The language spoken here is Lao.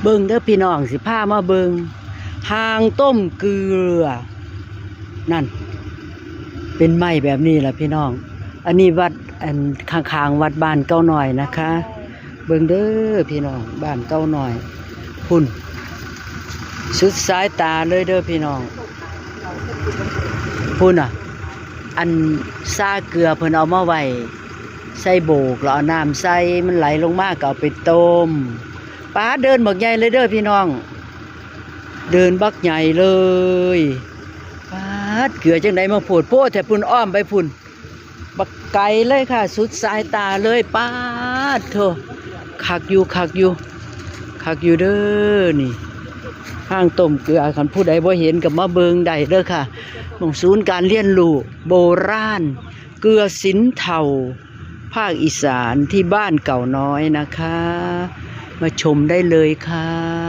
ເບິ່ງເດີພີ່ນ້ອງ ຊິພາມາເບິ່ງ ຮ່າງຕົ້ມເກືອ ນັ້ນ ເປັນໄມ້ແບບນີ້ລະພີ່ນ້ອງ. ອັນນີ້ວັດ ອັນ ຂ້າງໆ ວັດບ້ານເກົ່ານ້ອຍນະຄະ. ເບິ່ງເດີພີ່ນ້ອງ ບ້ານເກົ່ານ້ອຍ ພຸ້ນ ສຸດສາຍຕາເລີຍເດີພີ່ນ້ອງ. ພຸ້ນນະ ອັນຊາເກືອເພິ່ນເອົາມາໄວ້ໃສ່ໂບກ ແລ້ວເອົານ້ຳໃສ່ ມັນໄຫຼລົງມາກໍເອົາໄປຕົ້ມ. ປາດ ເດີ່ນບັກໃຫຍ່ເລີຍເດີພີ່ນ້ອງ ເດີ່ນບັກໃຫຍ່ເລີຍ. ປາດ ເກືອຈັ່ງໃດມາໂພດໂພແທ້ພຸ້ນ ອ້ອມໄປພຸ້ນ ບັກໄກເລີຍຄ່ະ ສຸດສາຍຕາເລີຍ. ປາດໂທ້ ຄັກຢູ່ ຄັກຢູ່ ຄັກຢູ່ເດີນີ້ ຮ່າງຕົ້ມເກືອ. ຄັນຜູ້ໃດບໍ່ເຫັນກໍມາເບິ່ງໄດ້ເດີຄ່ະ ໝ່ອງສູນການຮຽນຮູ້ໂບລານ ເກືອສິນເຖົ້າ ພາກອີສານ ທີ່ບ້ານເກົ່ານ້ອຍນະຄະ ມາຊົມໄດ້ເລີຍຄ່ະ.